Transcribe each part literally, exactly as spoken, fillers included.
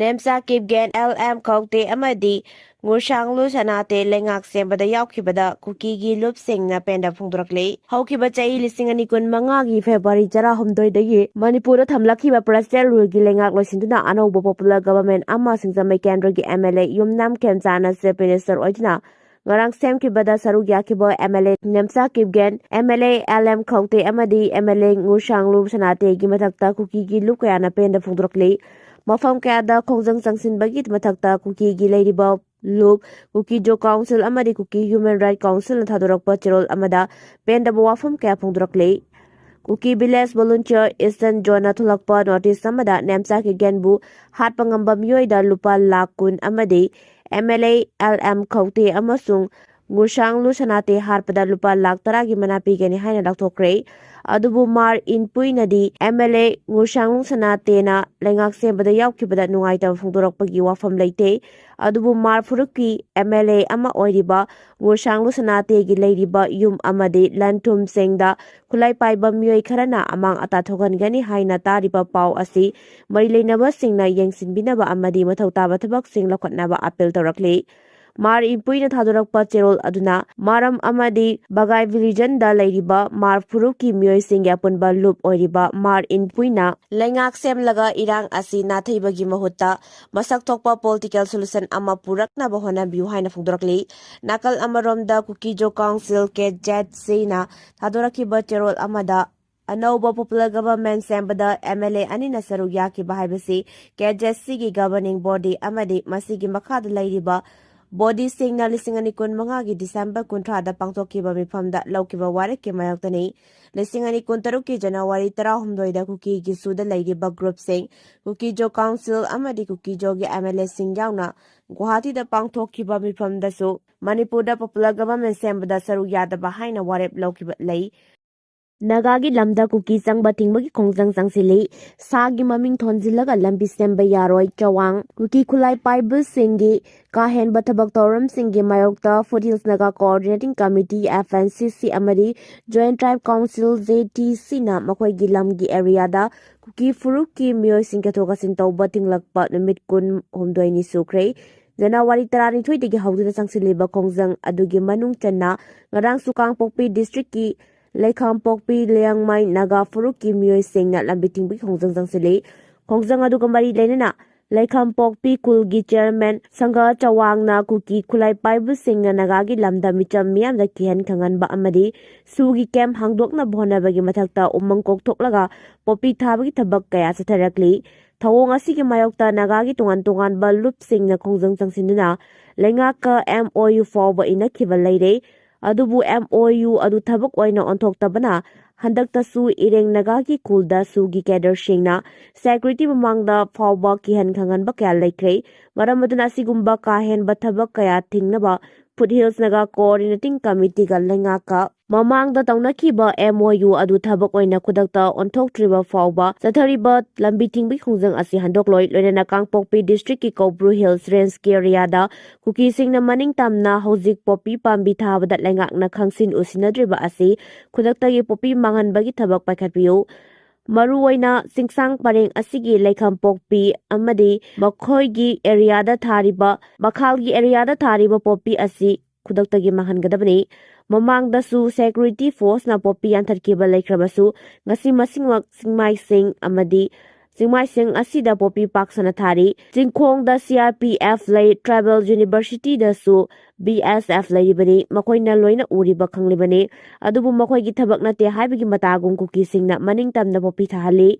Nemcha Kipgen, L M ꯈꯧꯇꯦ ꯑꯃꯗꯤ ꯉꯨꯔꯁꯥꯡꯂꯨ ꯁꯅꯥꯇꯦ ꯂꯩꯉꯥꯛ ꯁꯦꯝꯕꯗ ꯌꯥꯎꯈꯤꯕꯗ ꯀꯨꯀꯤꯒꯤ ꯂꯨꯞꯁꯤꯡꯅ ꯄꯦꯟꯗꯕ ꯐꯣꯡꯗꯣꯔꯛꯂꯤ꯫ ꯍꯧꯈꯤꯕ ꯆꯍꯤ ꯂꯤꯁꯤꯡ ꯑꯅꯤ ꯀꯨꯟ ꯃꯉꯥꯒꯤ ꯐꯦꯕ꯭ꯔꯨꯋꯥꯔꯤ ꯇꯔꯥꯍꯨꯝꯗꯣꯏꯗꯒꯤ ꯃꯅꯤꯄꯨꯔꯗ ꯊꯝꯂꯛꯈꯤꯕ ꯄ꯭ꯔꯁꯤꯗꯦꯟ ꯔꯨꯜꯒꯤ ꯂꯩꯉꯥꯛ ꯂꯣꯏꯁꯤꯟꯗꯨꯅ ꯑꯅꯧꯕ ꯄꯣꯄꯨꯂꯔ ꯒꯚꯔꯟꯃꯦꯟꯠ ꯑꯃ ꯁꯤꯡꯖꯃꯩ ꯀꯦꯟꯗ꯭ꯔꯒꯤ ꯑꯦꯝ ꯑꯦꯜ ꯑꯦ ꯌꯨꯝꯅꯥꯝ ꯈꯦꯝꯆꯥꯅ ꯆꯤꯐ ꯃꯤꯅꯤꯁꯇꯔ ꯑꯣꯏꯗꯨꯅ ꯉꯔꯥꯡ ꯁꯦꯝꯈꯤꯕꯗ ꯁꯔꯨꯛ ꯌꯥꯈꯤꯕ ꯑꯦꯝ ꯑꯦꯜ ꯑꯦ ꯅꯦꯝꯆꯥ ꯀꯤꯞꯒꯦꯟ, M L A L M ꯈꯧꯇꯦ ꯑꯃꯗꯤ ꯑꯦꯝ ꯑꯦꯜ ꯑꯦ ꯉꯨꯔꯁꯥꯡꯂꯨ ꯁꯅꯥꯇꯦꯒꯤ ꯃꯊꯛꯇ ꯀꯨꯀꯤꯒꯤ ꯂꯨꯞ ꯀꯌꯥꯅ ꯄꯦꯟꯗꯕ ꯐꯣꯡꯗꯣꯔꯛꯂꯤ꯫ ꯃꯐꯝ ꯀꯌꯥꯗ ꯈꯣꯡꯖꯪ ꯆꯪꯁꯤꯟꯕꯒꯤ ꯃꯊꯛꯇ ꯀꯨꯀꯤꯒꯤ ꯂꯩꯔꯤꯕ ꯂꯨꯞ, ꯀꯨꯀꯤ ꯖꯣ ꯀꯥꯎꯟꯁꯤꯜ ꯑꯃꯗꯤ ꯀꯨꯀꯤ ꯍ꯭ꯌꯨꯃꯦꯟ ꯔꯥꯏꯠ ꯀꯥꯎꯟꯁꯤꯜꯅ ꯊꯥꯗꯣꯔꯛꯄ ꯆꯦꯔꯣꯜ ꯑꯃꯗ ꯄꯦꯟꯗꯕ ꯋꯥꯐꯝ ꯀꯌꯥ ꯐꯣꯡꯗꯣꯔꯛꯂꯤ꯫ ꯀꯨꯀꯤ ꯚꯤꯂꯦꯖ ꯚꯣꯂꯨꯟꯇꯤꯌꯔ ꯏꯁꯇꯔꯟ ꯖꯣꯟꯅ ꯊꯣꯛꯂꯛꯄ ꯅꯣꯇꯤꯁ ꯑꯃꯗ ꯅꯦꯝꯆꯥ ꯀꯤꯞꯒꯦꯟꯕꯨ ꯍꯥꯠꯄ ꯉꯝꯕ ꯃꯤꯑꯣꯏꯗ ꯂꯨꯄꯥ ꯂꯥꯈ ꯀꯨꯟ ꯑꯃꯗꯤ M L A L M ꯈꯧꯇꯦ ꯑꯃꯁꯨꯡ ꯉꯨꯔꯁꯥꯡꯂꯨ ꯁꯅꯥꯇꯦ ꯍꯥꯠꯄꯗ ꯂꯨꯄꯥ ꯂꯥꯈ ꯇꯔꯥꯒꯤ ꯃꯅꯥ ꯄꯤꯒꯅꯤ ꯍꯥꯏꯅ ꯂꯥꯎꯊꯣꯛꯈ꯭ꯔꯦ꯫ ꯑꯗꯨꯕꯨ ꯃꯥꯔ ꯏꯟꯄꯨꯏꯅꯗꯤ ꯑꯦꯝ ꯑꯦꯜ ꯑꯦ ꯉꯨꯔꯁꯥꯡꯂꯨ ꯁꯅꯥꯇꯦꯅ ꯂꯩꯉꯥꯛ ꯁꯦꯝꯕꯗ ꯌꯥꯎꯈꯤꯕꯗ ꯅꯨꯡꯉꯥꯏꯇꯕ ꯐꯣꯡꯗꯣꯔꯛꯄꯒꯤ ꯋꯥꯐꯝ ꯂꯩꯇꯦ꯫ ꯑꯗꯨꯕꯨ ꯃꯥꯔ ꯐꯨꯔꯨꯞꯀꯤ ꯑꯦꯝ ꯑꯦꯜ ꯑꯦ ꯑꯃ ꯑꯣꯏꯔꯤꯕ ꯉꯨꯔꯁꯥꯡꯂꯨ ꯁꯅꯥꯇꯦꯒꯤ ꯂꯩꯔꯤꯕ ꯌꯨꯝ ꯑꯃꯗꯤ ꯂꯟ ꯊꯨꯝꯁꯤꯡꯗ ꯈꯨꯠꯂꯥꯏ ꯄꯥꯏꯕ ꯃꯤꯑꯣꯏ ꯈꯔꯅ ꯑꯃꯥꯡ ꯑꯇꯥ ꯊꯣꯛꯍꯟꯒꯅꯤ ꯍꯥꯏꯅ ꯇꯥꯔꯤꯕ ꯄꯥꯎ ꯑꯁꯤ ꯃꯔꯤ ꯂꯩꯅꯕꯁꯤꯡꯅ ꯌꯦꯡꯁꯤꯟꯕꯤꯅꯕ ꯑꯃꯗꯤ ꯃꯊꯧ ꯇꯥꯕ ꯊꯕꯛꯁꯤꯡ ꯂꯧꯈꯠꯅꯕ ꯑꯄꯤꯜ ꯇꯧꯔꯛꯂꯤ꯫ ꯃꯥꯔ ꯏꯟꯄꯨꯏꯅ ꯊꯥꯗꯣꯔꯛꯄ ꯆꯦꯔꯣꯜ ꯑꯗꯨꯅ ꯃꯥꯔꯝ ꯑꯃꯗꯤ ꯕꯒꯥꯏ ꯔꯤꯖꯟꯗ ꯂꯩꯔꯤꯕ ꯃꯥꯔ ꯐꯨꯔꯨꯞꯀꯤ ꯃꯤꯑꯣꯏꯁꯤꯡꯒꯤ ꯑꯄꯨꯟꯕ ꯂꯨꯞ ꯑꯣꯏꯔꯤꯕ ꯃꯥꯔ ꯏꯟꯄꯨꯏꯅ ꯂꯩꯉꯥꯛ ꯁꯦꯝꯂꯒ ꯏꯔꯥꯡ ꯑꯁꯤ ꯅꯥꯊꯩꯕꯒꯤ ꯃꯍꯨꯠꯇ ꯃꯁꯛ ꯊꯣꯛꯄ ꯄꯣꯂꯤꯇꯤꯀꯦꯜ ꯁꯣꯂꯨꯁꯟ ꯑꯃ ꯄꯨꯔꯛꯅꯕ ꯍꯣꯠꯅꯕꯤꯌꯨ ꯍꯥꯏꯅ ꯐꯣꯡꯗꯣꯔꯛꯂꯤ꯫ ꯅꯥꯀꯜ ꯑꯃꯔꯣꯝꯗ ꯀꯨꯀꯤ ꯖꯣ ꯀꯥꯎꯟꯁꯤꯜ, ꯀꯦ ꯖꯦꯠ ꯁꯤꯅ ꯊꯥꯗꯣꯔꯛꯈꯤꯕ ꯆꯦꯔꯣꯜ ꯑꯃꯗ ꯑꯅꯧꯕ ꯄꯣꯄꯨꯂꯔ ꯒꯚꯔꯟꯃꯦꯟꯠ ꯁꯦꯝꯕꯗ ꯑꯦꯝ ꯑꯦꯜ ꯑꯦ ꯑꯅꯤꯅ ꯁꯔꯨꯛ ꯌꯥꯈꯤꯕ ꯍꯥꯏꯕꯁꯤ ꯀꯦ ꯖꯦꯠ ꯁꯤꯒꯤ ꯒꯚꯔꯅꯤꯡ ꯕꯣꯗꯤ ꯑꯃꯗꯤ ꯃꯁꯤꯒꯤ ꯃꯈꯥꯗ ꯂꯩꯔꯤꯕ ꯕꯣꯗꯤꯁꯤꯡꯅ ꯂꯤꯁꯤꯡ ꯑꯅꯤ ꯀꯨꯟ ꯃꯉꯥꯒꯤ ꯗꯤꯁꯦꯝꯕꯔ ꯀꯨꯟꯊ꯭ꯔꯥꯗ ꯄꯥꯡꯊꯣꯛꯈꯤꯕ ꯃꯤꯐꯝꯗ ꯂꯧꯈꯤꯕ ꯋꯥꯔꯦꯞꯀꯤ ꯃꯥꯌꯣꯛꯇꯅꯤ꯫ ꯂꯤꯁꯤꯡ ꯑꯅꯤ ꯀꯨꯟꯇꯔꯨꯛꯀꯤ ꯖꯅꯋꯥꯔꯤ ꯇꯔꯥꯍꯨꯝꯗꯣꯏꯗ ꯀꯨꯀꯤꯒꯤ ꯁꯨꯗ ꯂꯩꯔꯤꯕ ꯒ꯭ꯔꯨꯞꯁꯤꯡ, ꯀꯨꯀꯤ ꯖꯣ ꯀꯥꯎꯟꯁꯤꯜ ꯑꯃꯗꯤ ꯀꯨꯀꯤ ꯖꯣꯒꯤ ꯑꯦꯝ ꯑꯦꯜ ꯑꯦꯁꯤꯡ ꯌꯥꯎꯅ ꯒꯨꯋꯥꯍꯥꯇꯤꯗ ꯄꯥꯡꯊꯣꯛꯈꯤꯕ ꯃꯤꯐꯝꯗꯁꯨ ꯃꯅꯤꯄꯨꯔꯗ ꯄꯣꯄꯨꯂꯔ ꯒꯚꯔꯟꯃꯦꯟꯠ ꯁꯦꯝꯕꯗ ꯁꯔꯨꯛ ꯌꯥꯗꯕ ꯍꯥꯏꯅ ꯋꯥꯔꯦꯞ ꯂꯧꯈꯤꯕ ꯂꯩ꯫ ꯅꯥꯒꯥꯒꯤ ꯂꯝꯗ ꯀꯨꯀꯤ ꯆꯪꯕ ꯊꯤꯡꯕꯒꯤ ꯈꯣꯡꯖꯪ ꯆꯪꯁꯤꯜꯂꯤ꯫ ꯁꯥꯒꯤ ꯃꯃꯤꯡ ꯊꯣꯟꯖꯤꯜꯂꯒ ꯂꯝꯕꯤ ꯁꯦꯝꯕ ꯌꯥꯔꯣꯏ꯫ ꯆꯋꯥꯡ ꯀꯨꯀꯤ ꯈꯨꯠꯂꯥꯏ ꯄꯥꯏꯕꯁꯤꯡꯒꯤ ꯀꯥ ꯍꯦꯟꯕ ꯊꯕꯛ ꯊꯧꯔꯝꯁꯤꯡꯒꯤ ꯃꯥꯌꯣꯛꯇ Foothills Naga Coordinating Committee, F N C C, ꯑꯃꯗꯤ Joint Tribe Council, J T C, ꯅ ꯃꯈꯣꯏꯒꯤ ꯂꯝꯒꯤ ꯑꯦꯔꯤꯌꯥꯗ ꯀꯨꯀꯤ ꯐꯨꯔꯨꯞꯀꯤ ꯃꯤꯑꯣꯏꯁꯤꯡ ꯆꯠꯊꯣꯛ ꯆꯠꯁꯤꯟ ꯇꯧꯕ ꯊꯤꯡꯂꯛꯄ ꯅꯨꯃꯤꯠ ꯀꯨꯟꯍꯨꯝꯗꯣꯏꯅꯤ ꯁꯨꯈ꯭ꯔꯦ꯫ ꯖꯅꯋꯥꯔꯤ ꯇꯔꯥꯅꯤꯊꯣꯏꯗꯒꯤ ꯍꯧꯗꯨꯅ ꯆꯪꯁꯤꯜꯂꯤꯕ ꯈꯣꯡꯖꯪ ꯑꯗꯨꯒꯤ ꯃꯅꯨꯡ ꯆꯟꯅ ꯉꯔꯥꯡꯁꯨ ꯀꯥꯡꯄꯣꯛꯄꯤ ꯗꯤꯁꯇ꯭ꯔꯤꯛꯀꯤ ꯂꯩꯈꯥꯝꯄꯣꯛꯄꯤ ꯂꯤꯌꯥꯡꯃꯩ ꯅꯥꯒꯥ ꯐꯨꯔꯨꯞꯀꯤ ꯃꯤꯑꯣꯏꯁꯤꯡꯅ ꯂꯝꯕꯤ ꯊꯤꯡꯕꯒꯤ ꯈꯣꯡꯖꯪ ꯆꯪꯁꯤꯜꯂꯤ꯫ ꯈꯣꯡꯖꯪ ꯑꯗꯨꯒ ꯃꯔꯤ ꯂꯩꯅꯅ ꯂꯩꯈꯥꯝꯄꯣꯛꯄꯤ ꯈꯨꯜꯒꯤ ꯆꯤꯌꯔꯃꯦꯟ ꯁꯪꯒ ꯆꯋꯥꯡꯅ ꯀꯨꯀꯤ ꯈꯨꯠꯂꯥꯏ ꯄꯥꯏꯕꯁꯤꯡꯅ ꯅꯥꯒꯥꯒꯤ ꯂꯝꯗ ꯃꯤꯆꯝ ꯃꯤꯌꯥꯝꯗ ꯀꯤꯍꯟ ꯈꯪꯍꯟꯕ ꯑꯃꯗꯤ ꯁꯨꯒꯤ ꯀꯦꯝꯞ ꯍꯥꯡꯗꯣꯛꯅꯕ ꯍꯣꯠꯅꯕꯒꯤ ꯃꯊꯛꯇ ꯎꯃꯪ ꯀꯣꯛꯊꯣꯛꯂꯒ ꯄꯣꯄꯤ ꯊꯥꯕꯒꯤ ꯊꯕꯛ ꯀꯌꯥ ꯆꯠꯊꯔꯛꯂꯤ꯫ ꯊꯧꯑꯣꯡ ꯑꯁꯤꯒꯤ ꯃꯥꯌꯣꯛꯇ ꯅꯥꯒꯥꯒꯤ ꯇꯣꯉꯥꯟ ꯇꯣꯉꯥꯟꯕ ꯂꯨꯞꯁꯤꯡꯅ ꯈꯣꯡꯖꯪ ꯆꯪꯁꯤꯟꯗꯨꯅ ꯂꯩꯉꯥꯛꯀ ꯑꯦꯝ ꯑꯣ ꯌꯨ ꯐꯥꯎꯕ ꯏꯅꯈꯤꯕ ꯂꯩꯔꯦ꯫ ꯑꯗꯨꯕꯨ ꯑꯦꯝ ꯑꯣ ꯌꯨ ꯑꯗꯨ ꯊꯕꯛ ꯑꯣꯏꯅ ꯑꯣꯟꯊꯣꯛꯇꯕꯅ ꯍꯟꯗꯛꯇꯁꯨ ꯏꯔꯦꯡ ꯅꯥꯒꯥꯒꯤ ꯈꯨꯜꯗ ꯁꯨꯒꯤ ꯀꯦꯗꯔꯁꯤꯡꯅ ꯁꯦꯀ꯭ꯌꯨꯔꯤꯇꯤ ꯃꯃꯥꯡꯗ ꯐꯥꯎꯕ ꯀꯤꯍꯟ ꯈꯪꯍꯟꯕ ꯀꯌꯥ ꯂꯩꯈ꯭ꯔꯦ꯫ ꯃꯔꯝ ꯑꯗꯨꯅ ꯑꯁꯤꯒꯨꯝꯕ ꯀꯥ ꯍꯦꯟꯕ ꯊꯕꯛ ꯀꯌꯥ ꯊꯤꯡꯅꯕ ꯐꯨꯠ ꯍꯤꯜꯁ ꯅꯥꯒꯥ ꯀꯣꯑꯣꯔꯗꯤꯅꯦꯇꯤꯡ ꯀꯃꯤꯇꯤꯒ ꯂꯩꯉꯥꯛꯀ ꯃꯃꯥꯡꯗ ꯇꯧꯅꯈꯤꯕ ꯑꯦꯝ ꯑꯣ ꯌꯨ ꯑꯗꯨ ꯊꯕꯛ ꯑꯣꯏꯅ ꯈꯨꯗꯛꯇ ꯑꯣꯟꯊꯣꯛꯇ꯭ꯔꯤꯕ ꯐꯥꯎꯕ ꯆꯠꯊꯔꯤꯕ ꯂꯝꯕꯤ ꯊꯤꯡꯕꯒꯤ ꯈꯣꯡꯖꯪ ꯑꯁꯤ ꯍꯟꯗꯣꯛꯂꯣꯏ꯫ ꯂꯣꯏꯅꯅ ꯀꯥꯡꯄꯣꯛꯄꯤ ꯗꯤꯁꯇ꯭ꯔꯤꯛꯀꯤ ꯀꯧꯕ꯭ꯔꯨ ꯍꯤꯜꯁ ꯔꯦꯟꯖꯀꯤ ꯑꯦꯔꯤꯌꯥꯗ ꯀꯨꯀꯤꯁꯤꯡꯅ ꯃꯅꯤꯡ ꯇꯝꯅ ꯍꯧꯖꯤꯛ ꯄꯣꯄꯤ ꯄꯥꯝꯕꯤ ꯊꯥꯕꯗ ꯂꯩꯉꯥꯛꯅ ꯈꯪꯁꯤꯟ ꯎꯁꯤꯟꯅꯗ꯭ꯔꯤꯕ ꯑꯁꯤ ꯈꯨꯗꯛꯇꯒꯤ ꯄꯣꯄꯤ ꯃꯥꯡꯍꯟꯕꯒꯤ ꯊꯕꯛ ꯄꯥꯏꯈꯠꯄꯤꯌꯨ꯫ ꯃꯔꯨꯑꯣꯏꯅ ꯆꯤꯡꯁꯥꯡ ꯄꯔꯦꯡ ꯑꯁꯤꯒꯤ ꯂꯩꯈꯥꯝꯄꯣꯛꯄꯤ ꯑꯃꯗꯤ ꯃꯈꯣꯏꯒꯤ ꯑꯦꯔꯤꯌꯥꯗ ꯊꯥꯔꯤꯕ, ꯃꯈꯥꯜꯒꯤ ꯑꯦꯔꯤꯌꯥꯗ ꯊꯥꯔꯤꯕ ꯄꯣꯄꯤ ꯑꯁꯤ ꯈꯨꯗꯛꯇꯒꯤ ꯃꯥꯡꯍꯟꯒꯗꯕꯅꯤ꯫ ꯃꯃꯥꯡꯗꯁꯨ ꯁꯦꯀ꯭ꯌꯨꯔꯤꯇꯤ ꯐꯣꯔꯁꯅ ꯄꯣꯄꯤ ꯌꯥꯟꯊꯠꯈꯤꯕ ꯂꯩꯈ꯭ꯔꯕꯁꯨ, ꯉꯁꯤ ꯃꯁꯤꯃꯛ ꯆꯤꯡꯃꯥꯏꯁꯤꯡ ꯑꯃꯗꯤ ꯆꯤꯡꯃꯥꯏꯁꯤꯡ ꯑꯁꯤꯗ ꯄꯣꯄꯤ ꯄꯥꯛ ꯁꯟꯅ ꯊꯥꯔꯤ꯫ ꯆꯤꯡꯈꯣꯡꯗ ꯁꯤ ꯑꯥꯔ ꯄꯤ ꯑꯦꯐ ꯂꯩ, ꯇ꯭ꯔꯥꯏꯕꯦꯜ ꯌꯨꯅꯤꯚꯔꯁꯤꯇꯤꯗꯁꯨ ꯕꯤ ꯑꯦꯁ ꯑꯦꯐ ꯂꯩꯔꯤꯕꯅꯤ꯫ ꯃꯈꯣꯏꯅ ꯂꯣꯏꯅ ꯎꯔꯤꯕ ꯈꯪꯂꯤꯕꯅꯤ꯫ ꯑꯗꯨꯕꯨ ꯃꯈꯣꯏꯒꯤ ꯊꯕꯛ ꯅꯠꯇꯦ ꯍꯥꯏꯕꯒꯤ ꯃꯇꯥꯒꯨꯝ ꯀꯨꯀꯤꯁꯤꯡꯅ ꯃꯅꯤꯡ ꯇꯝꯅ ꯄꯣꯄꯤ ꯊꯥꯍꯜꯂꯤ꯫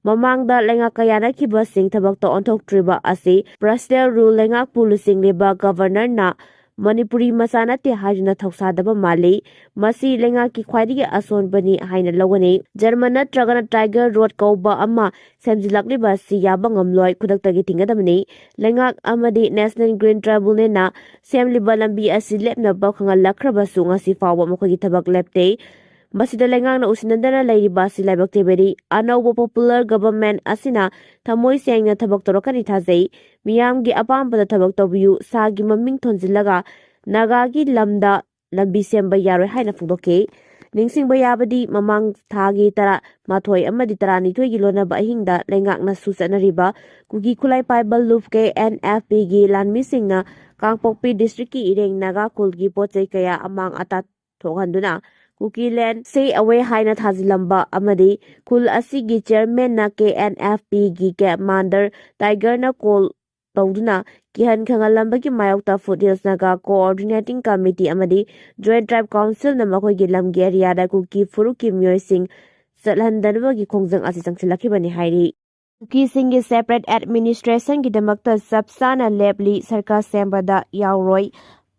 ꯃꯃꯥꯡꯗ ꯂꯩꯉꯥꯛꯀ ꯌꯥꯅꯈꯤꯕꯁꯤꯡ ꯊꯕꯛꯇ ꯑꯣꯟꯊꯣꯛꯇ꯭ꯔꯤꯕ ꯑꯁꯤ ꯄ꯭ꯔꯁꯤꯗꯦꯟ ꯔꯨꯜ ꯂꯩꯉꯥꯛꯄꯨ ꯂꯨꯆꯤꯡꯂꯤꯕ ꯒꯚꯔꯅꯔꯅ ꯃꯅꯤꯄꯨꯔꯤ ꯃꯆꯥ ꯅꯠꯇꯦ ꯍꯥꯏꯗꯨꯅ ꯊꯧꯁꯥꯗꯕ ꯃꯥꯜꯂꯤ꯫ ꯃꯁꯤ ꯂꯩꯉꯥꯛꯀꯤ ꯈ꯭ꯋꯥꯏꯗꯒꯤ ꯑꯁꯣꯟꯕꯅꯤ ꯍꯥꯏꯅ ꯂꯧꯒꯅꯤ꯫ ꯖꯔꯃꯟ ꯅꯠꯇ꯭ꯔꯒꯅ ꯇꯥꯏꯒꯔ ꯔꯣꯗ ꯀꯧꯕ ꯑꯃ ꯁꯦꯝꯖꯤꯜꯂꯛꯂꯤꯕ ꯑꯁꯤ ꯌꯥꯕ ꯉꯝꯂꯣꯏ, ꯈꯨꯗꯛꯇꯒꯤ ꯊꯤꯡꯒꯗꯕꯅꯤ꯫ ꯂꯩꯉꯥꯛ ꯑꯃꯗꯤ ꯅꯦꯁꯅꯦꯜ ꯒ꯭ꯔꯤꯟ ꯇ꯭ꯔꯥꯏꯕꯨꯅꯦꯜꯅ ꯁꯦꯝꯂꯤꯕ ꯂꯝꯕꯤ ꯑꯁꯤ ꯂꯦꯞꯅꯕ ꯈꯪꯍꯜꯂꯛꯈ꯭ꯔꯕꯁꯨ ꯉꯁꯤ ꯐꯥꯎꯕ ꯃꯈꯣꯏꯒꯤ ꯊꯕꯛ ꯂꯦꯞꯇꯦ꯫ ꯃꯁꯤꯗ ꯂꯩꯉꯥꯛꯅ ꯎꯁꯤꯟꯅꯗꯅ ꯂꯩꯔꯤꯕ ꯑꯁꯤ ꯂꯥꯏꯕꯛ ꯊꯤꯕꯅꯤ꯫ ꯑꯅꯧꯕ ꯄꯣꯄꯨꯂꯔ ꯒꯚꯔꯟꯃꯦꯟꯠ ꯑꯁꯤꯅ ꯊꯃꯣꯏ ꯁꯦꯡꯅ ꯊꯕꯛ ꯇꯧꯔꯛꯀꯅꯤ ꯊꯥꯖꯩ꯫ ꯃꯤꯌꯥꯝꯒꯤ ꯑꯄꯥꯝꯕꯗ ꯊꯕꯛ ꯇꯧꯕꯤꯌꯨ, ꯁꯥꯒꯤ ꯃꯃꯤꯡ ꯊꯣꯟꯖꯤꯜꯂꯒ ꯅꯥꯒꯥꯒꯤ ꯂꯝꯗ ꯂꯝꯕꯤ ꯁꯦꯝꯕ ꯌꯥꯔꯣꯏ ꯍꯥꯏꯅ ꯐꯣꯡꯗꯣꯛꯈꯤ꯫ ꯅꯤꯡꯁꯤꯡꯕ ꯌꯥꯕꯗꯤ, ꯃꯃꯥꯡ ꯊꯥꯒꯤ ꯇꯔꯥꯃꯥꯊꯣꯏ ꯑꯃꯗꯤ ꯇꯔꯥꯅꯤꯊꯣꯏꯒꯤ ꯂꯣꯟꯅꯕ ꯑꯍꯤꯡꯗ ꯂꯩꯉꯥꯛꯅ ꯁꯨ ꯆꯠꯅꯔꯤꯕ ꯀꯨꯀꯤ ꯈꯨꯠꯂꯥꯏ ꯄꯥꯏꯕ ꯂꯨꯞ, ꯀꯦ ꯑꯦꯟ ꯑꯦꯐ ꯄꯤꯒꯤ ꯂꯥꯟꯃꯤꯁꯤꯡꯅ ꯀꯥꯡꯄꯣꯛꯄꯤ ꯗꯤꯁꯇ꯭ꯔꯤꯛꯀꯤ ꯏꯔꯦꯡ ꯅꯥꯒꯥ ꯈꯨꯜꯒꯤ ꯄꯣꯠ ꯆꯩ ꯀꯌꯥ ꯑꯃꯥꯡ ꯑꯇꯥ ꯊꯣꯛꯍꯟꯗꯨꯅ ꯀꯨꯀꯤ ꯂꯦꯟ ꯁꯦ ꯑꯋꯦ ꯍꯥꯏꯅ ꯊꯥꯖꯤꯜꯂꯝꯕ ꯑꯃꯗꯤ ꯈꯨꯜ ꯑꯁꯤꯒꯤ ꯆꯤꯌꯔꯃꯦꯟꯅ ꯀꯦ ꯑꯦꯟ ꯑꯦꯐ ꯄꯤꯒꯤ ꯀꯃꯥꯟꯗꯔ ꯇꯥꯏꯒꯔꯅ ꯀꯣꯜ ꯇꯧꯗꯨꯅ ꯀꯤꯍꯟ ꯈꯪꯍꯜꯂꯝꯕꯒꯤ ꯃꯥꯌꯣꯛꯇ ꯐꯨꯠꯍꯤꯜꯁ ꯅꯥꯒꯥ ꯀꯣꯑꯣꯔꯗꯤꯅꯦꯇꯤꯡ ꯀꯃꯤꯇꯤ ꯑꯃꯗꯤ ꯖꯣꯏꯟꯠ ꯇ꯭ꯔꯥꯏꯕ ꯀꯥꯎꯟꯁꯤꯜꯅ ꯃꯈꯣꯏꯒꯤ ꯂꯝꯒꯤ ꯑꯦꯔꯤꯌꯥꯗ ꯀꯨꯀꯤ ꯐꯨꯔꯨꯞꯀꯤ ꯃꯤꯑꯣꯏꯁꯤꯡ ꯆꯠꯍꯟꯗꯅꯕꯒꯤ ꯈꯣꯡꯖꯪ ꯑꯁꯤ ꯆꯪꯁꯤꯜꯂꯛꯈꯤꯕꯅꯤ ꯍꯥꯏꯔꯤ꯫ ꯀꯨꯀꯤꯁꯤꯡꯒꯤ ꯁꯦꯄꯔꯦꯠ ꯑꯦꯗꯃꯤꯅꯤꯁꯇ꯭ꯔꯦꯁꯟꯒꯤꯗꯃꯛꯇ ꯆꯞ ꯆꯥꯅ ꯂꯦꯞꯂꯤ ꯁꯔꯀꯥꯔ ꯁꯦꯝꯕꯗ ꯌꯥꯎꯔꯣꯏ꯫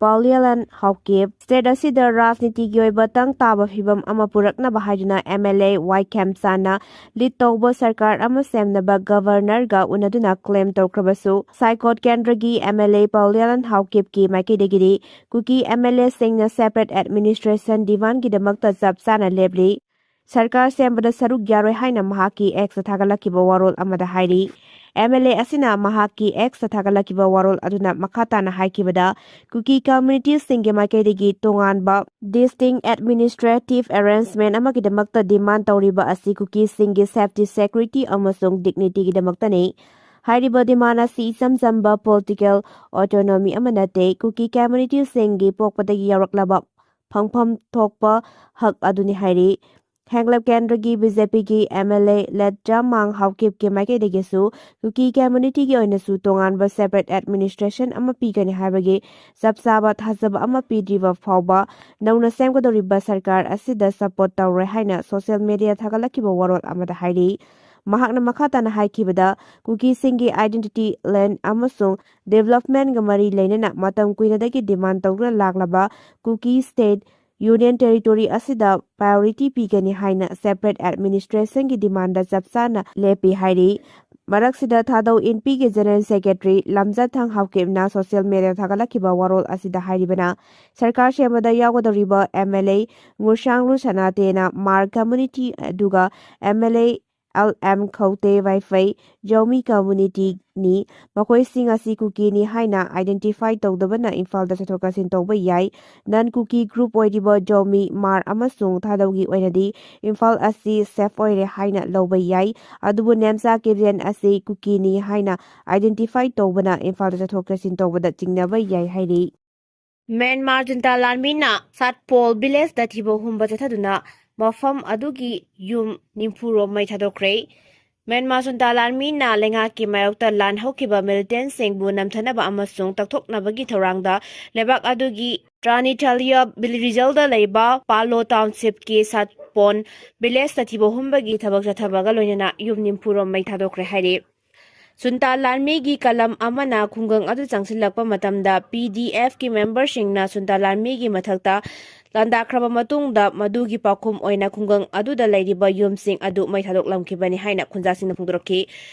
ꯄꯥꯎꯂꯤꯌꯥꯂꯥꯟ ꯍꯥꯎꯀꯤꯞ ꯁ꯭ꯇꯦꯠ ꯑꯁꯤꯗ ꯔꯥꯖꯅꯤꯇꯤꯒꯤ ꯑꯣꯏꯕ ꯇꯪ ꯇꯥꯕ ꯐꯤꯕꯝ ꯑꯃ ꯄꯨꯔꯛꯅꯕ ꯍꯥꯏꯗꯨꯅ ꯑꯦꯝ ꯑꯦꯜ ꯑꯦ ꯋꯥꯏ ꯈꯦꯝꯆꯥꯟꯅ ꯂꯤꯗ ꯇꯧꯕ ꯁꯔꯀꯥꯔ ꯑꯃ ꯁꯦꯝꯅꯕ ꯒꯕꯔꯅꯔꯒ ꯎꯅꯗꯨꯅ ꯀ꯭ꯂꯦꯝ ꯇꯧꯈ꯭ꯔꯕꯁꯨ, ꯁꯥꯏꯀꯣꯠ ꯀꯦꯟꯗ꯭ꯔꯒꯤ ꯑꯦꯝ ꯑꯦꯜ ꯑꯦ ꯄꯥꯎꯂꯤꯌꯥꯂꯥꯟ ꯍꯥꯎꯀꯤꯞꯀꯤ ꯃꯥꯏꯀꯩꯗꯒꯤꯗꯤ ꯀꯨꯀꯤ ꯑꯦꯝ ꯑꯦꯜ ꯑꯦꯁꯤꯡꯅ ꯁꯦꯄꯔꯦꯠ ꯑꯦꯗꯃꯤꯅꯤꯁꯇ꯭ꯔꯦꯁꯟ ꯗꯤꯃꯥꯟꯒꯤꯗꯃꯛꯇ ꯆꯞ ꯆꯥꯅ ꯂꯦꯞꯂꯤ꯫ ꯁꯔꯀꯥꯔ ꯁꯦꯝꯕꯗ ꯁꯔꯨꯛ ꯌꯥꯔꯣꯏ ꯍꯥꯏꯅ ꯃꯍꯥꯛꯀꯤ ꯑꯦꯛꯁꯇ ꯊꯥꯒꯠꯂꯛꯈꯤꯕ ꯋꯥꯔꯣꯜ ꯑꯃꯗ ꯍꯥꯏꯔꯤ꯫ ꯑꯦꯝ ꯑꯦꯜ ꯑꯦ ꯑꯁꯤꯅ ꯃꯍꯥꯛꯀꯤ ꯑꯦꯛꯁꯇ ꯊꯥꯒꯠꯂꯛꯈꯤꯕ ꯋꯥꯔꯣꯜ ꯑꯗꯨꯅ ꯃꯈꯥ ꯇꯥꯅ ꯍꯥꯏꯈꯤꯕꯗ, ꯀꯨꯀꯤ ꯀꯝꯃ꯭ꯌꯨꯅꯤꯇꯤꯁꯤꯡꯒꯤ ꯃꯥꯏꯀꯩꯗꯒꯤ ꯇꯣꯉꯥꯟꯕ ꯗꯤꯁꯇꯤꯡ ꯑꯦꯗꯃꯤꯅꯤꯁꯇ꯭ꯔꯦꯇꯤꯚ ꯑꯦꯔꯦꯟꯖꯃꯦꯟ ꯑꯃꯒꯤꯗꯃꯛꯇ ꯗꯤꯃꯥꯟ ꯇꯧꯔꯤꯕ ꯑꯁꯤ ꯀꯨꯀꯤꯁꯤꯡꯒꯤ ꯁꯦꯐꯇꯤ, ꯁꯦꯀ꯭ꯌꯨꯔꯤꯇꯤ ꯑꯃꯁꯨꯡ ꯗꯤꯒꯅꯤꯇꯤꯒꯤꯗꯃꯛꯇꯅꯤ꯫ ꯍꯥꯏꯔꯤꯕ ꯗꯤꯃꯥꯟ ꯑꯁꯤ ꯏꯆꯝ ꯆꯝꯕ ꯄꯣꯂꯤꯇꯤꯀꯦꯜ ꯑꯣꯇꯣꯅꯣꯃꯤ ꯑꯃ ꯅꯠꯇꯦ, ꯀꯨꯀꯤ ꯀꯝꯃ꯭ꯌꯨꯅꯤꯇꯤꯁꯤꯡꯒꯤ ꯄꯣꯛꯄꯗꯒꯤ ꯌꯥꯎꯔꯛꯂꯕ ꯐꯪꯐꯝ ꯊꯣꯛꯄ ꯍꯛ ꯑꯗꯨꯅꯤ ꯍꯥꯏꯔꯤ꯫ ꯍꯦꯡꯂꯞ ꯀꯦꯟꯗ꯭ꯔꯒꯤ ꯕꯤ ꯖꯦ ꯄꯤꯒꯤ ꯑꯦꯝ ꯑꯦꯜ ꯑꯦ ꯂꯦꯠ ꯖꯥꯃꯥꯡ ꯍꯥꯎꯀꯤꯞꯀꯤ ꯃꯥꯏꯀꯩꯗꯒꯤꯁꯨ ꯀꯨꯀꯤ ꯀꯝꯃ꯭ꯌꯨꯅꯤꯇꯤꯒꯤ ꯑꯣꯏꯅꯁꯨ ꯇꯣꯉꯥꯟꯕ ꯁꯦꯄꯔꯦꯠ ꯑꯦꯗꯃꯤꯅꯤꯁꯇ꯭ꯔꯦꯁꯟ ꯑꯃ ꯄꯤꯒꯅꯤ ꯍꯥꯏꯕꯒꯤ ꯆꯞ ꯆꯥꯕ ꯊꯥꯖꯕ ꯑꯃ ꯄꯤꯗ꯭ꯔꯤꯕ ꯐꯥꯎꯕ ꯅꯧꯅ ꯁꯦꯝꯒꯗꯧꯔꯤꯕ ꯁꯔꯀꯥꯔ ꯑꯁꯤꯗ ꯁꯄꯣꯔꯠ ꯇꯧꯔꯣꯏ ꯍꯥꯏꯅ ꯁꯣꯁꯤꯌꯦꯜ ꯃꯤꯗꯤꯌꯥ ꯊꯥꯒꯠꯂꯛꯈꯤꯕ ꯋꯥꯔꯣꯜ ꯑꯃꯗ ꯍꯥꯏꯔꯤ꯫ ꯃꯍꯥꯛꯅ ꯃꯈꯥ ꯇꯥꯅ ꯍꯥꯏꯈꯤꯕꯗ, ꯀꯨꯀꯤꯁꯤꯡꯒꯤ ꯑꯥꯏꯗꯦꯟꯇꯤꯇꯤ, ꯂꯦꯟ ꯑꯃꯁꯨꯡ ꯗꯤꯕꯦꯂꯞꯃꯦꯟꯒ ꯃꯔꯤ ꯂꯩꯅꯅ ꯃꯇꯝ ꯀꯨꯏꯅꯗꯒꯤ ꯗꯤꯃꯥꯟ ꯇꯧꯗꯨꯅ ꯂꯥꯛꯂꯕ ꯀꯨꯀꯤ ꯁ꯭ꯇꯦꯠ ꯌꯨꯅꯤꯌꯟ ꯇꯦꯔꯤꯇꯣꯔꯤ ꯑꯁꯤꯗ ꯄ꯭ꯔꯥꯏꯌꯣꯔꯤꯇꯤ ꯄꯤꯒꯅꯤ ꯍꯥꯏꯅ ꯁꯦꯄꯔꯦꯠ ꯑꯦꯗꯃꯤꯅꯤꯁꯇ꯭ꯔꯦꯁꯟꯒꯤ ꯗꯤꯃꯥꯟꯗ ꯆꯞ ꯆꯥꯅ ꯂꯦꯞꯄꯤ ꯍꯥꯏꯔꯤ꯫ ꯃꯔꯛꯁꯤꯗ ꯊꯥꯗꯧ ꯏꯟꯄꯤꯒꯤ ꯖꯦꯅꯔꯦꯜ ꯁꯦꯀ꯭ꯔꯦꯇꯔꯤ ꯂꯝꯖꯊꯪ ꯍꯥꯎꯀꯤꯞꯅ ꯁꯣꯁꯤꯌꯦꯜ ꯃꯤꯗꯤꯌꯥꯗ ꯊꯥꯒꯠꯂꯛꯈꯤꯕ ꯋꯥꯔꯣꯜ ꯑꯁꯤꯗ ꯍꯥꯏꯔꯤꯕꯅ, ꯁꯔꯀꯥꯔ ꯁꯦꯝꯕꯗ ꯌꯥꯎꯒꯗꯧꯔꯤꯕ ꯑꯦꯝ ꯑꯦꯜ ꯑꯦ ꯉꯨꯔꯁꯥꯡꯂꯨ ꯁꯅꯥꯇꯦꯅ ꯃꯥꯔ ꯀꯝꯃ꯭ꯌꯨꯅꯤꯇꯤ ꯑꯗꯨꯒ M L A L M ꯈꯧꯇꯦ ꯋꯥꯏꯐꯩ ꯖꯧꯃꯤ ꯀꯝꯃ꯭ꯌꯨꯅꯤꯇꯤꯅꯤ꯫ ꯃꯈꯣꯏꯁꯤꯡ ꯑꯁꯤ ꯀꯨꯀꯤꯅꯤ ꯍꯥꯏꯅ identify ꯇꯧꯗꯕꯅ ꯏꯝꯐꯥꯜꯗ ꯆꯠꯊꯣꯛ ꯆꯠꯁꯤꯟ ꯇꯧꯕ ꯌꯥꯏ꯫ Non Kuki group ꯑꯣꯏꯔꯤꯕ ꯖꯧꯃꯤ, ꯃꯥꯔ ꯑꯃꯁꯨꯡ ꯊꯥꯗꯧꯒꯤ ꯑꯣꯏꯅꯗꯤ ꯏꯝꯐꯥꯜ ꯑꯁꯤ safe ꯑꯣꯏꯔꯦ ꯍꯥꯏꯅ ꯂꯧꯕ ꯌꯥꯏ꯫ ꯑꯗꯨꯕꯨ ꯅꯦꯝꯆꯥ ꯀꯦꯕꯤꯌꯟ ꯑꯁꯤ ꯀꯨꯀꯤꯅꯤ ꯍꯥꯏꯅ identify ꯇꯧꯕꯅ ꯏꯝꯐꯥꯜꯗ ꯆꯠꯊꯣꯛ ꯆꯠꯁꯤꯟ ꯇꯧꯕꯗ ꯆꯤꯡꯅꯕ ꯌꯥꯏ ꯍꯥꯏꯔꯤ꯫ ꯃ꯭ꯌꯥꯟꯃꯥꯔ ꯖꯨꯟꯇꯥ ꯂꯥꯟꯃꯤꯅ ꯁꯥꯠꯄꯣꯜ ꯚꯤꯂꯦꯖꯇ ꯊꯤꯕ ꯍꯨꯝꯕ ꯆꯠꯊꯗꯨꯅ ꯃꯐꯝ ꯑꯗꯨꯒꯤ ꯌꯨꯝ ꯅꯤꯐꯨ ꯔꯣꯝ ꯃꯩ ꯊꯥꯗꯣꯛꯈ꯭ꯔꯦ꯫ ꯃ꯭ꯌꯥꯟꯃꯥꯔ ꯖꯨꯟꯇꯥ ꯂꯥꯟꯃꯤꯅ ꯂꯩꯉꯥꯛꯀꯤ ꯃꯥꯌꯣꯛꯇ ꯂꯥꯟ ꯍꯧꯈꯤꯕ ꯃꯤꯂꯤꯇꯦꯟꯁꯤꯡꯕꯨ ꯅꯝꯊꯅꯕ ꯑꯃꯁꯨꯡ ꯇꯛꯊꯣꯛꯅꯕꯒꯤ ꯊꯧꯔꯥꯡꯗ ꯂꯩꯕꯥꯛ ꯑꯗꯨꯒꯤ ꯇ꯭ꯔꯥꯅꯤꯊꯥꯂꯤꯌꯥ ꯔꯤꯖꯜꯗ ꯂꯩꯕ ꯄꯥꯂꯣ ꯇꯥꯎꯟꯁꯤꯞꯀꯤ ꯁꯥꯠꯄꯣꯟ ꯚꯤꯂꯦꯖꯇ ꯊꯤꯕ ꯍꯨꯝꯕꯒꯤ ꯊꯕꯛ ꯆꯠꯊꯕꯒ ꯂꯣꯏꯅꯅ ꯌꯨꯝ ꯅꯤꯐꯨ ꯔꯣꯝ ꯃꯩ ꯊꯥꯗꯣꯛꯈ꯭ꯔꯦ ꯍꯥꯏꯔꯤ꯫ ꯖꯨꯟꯇꯥ ꯂꯥꯟꯃꯤꯒꯤ ꯀꯂꯝ ꯑꯃꯅ ꯈꯨꯡꯒꯪ ꯑꯗꯨ ꯆꯪꯁꯤꯜꯂꯛꯄ ꯃꯇꯝꯗ ꯄꯤ ꯗꯤ ꯑꯦꯐꯀꯤ ꯃꯦꯝꯕꯔꯁꯤꯡꯅ ꯖꯨꯟꯇꯥ ꯂꯥꯟꯃꯤꯒꯤ ꯃꯊꯛꯇ ꯂꯥꯟꯗꯥꯈ꯭ꯔꯕ ꯃꯇꯨꯡꯗ ꯃꯗꯨꯒꯤ ꯄꯥꯎꯈꯨꯝ ꯑꯣꯏꯅ ꯈꯨꯡꯒꯪ ꯑꯗꯨꯗ ꯂꯩꯔꯤꯕ ꯌꯨꯝꯁꯤꯡ ꯑꯗꯨ ꯃꯩ ꯊꯥꯗꯣꯛꯂꯝꯈꯤꯕꯅꯤ ꯍꯥꯏꯅ ꯈꯨꯟꯖꯥꯁꯤꯡꯅ ꯐꯣꯡꯗꯣꯔꯛꯈꯤ꯫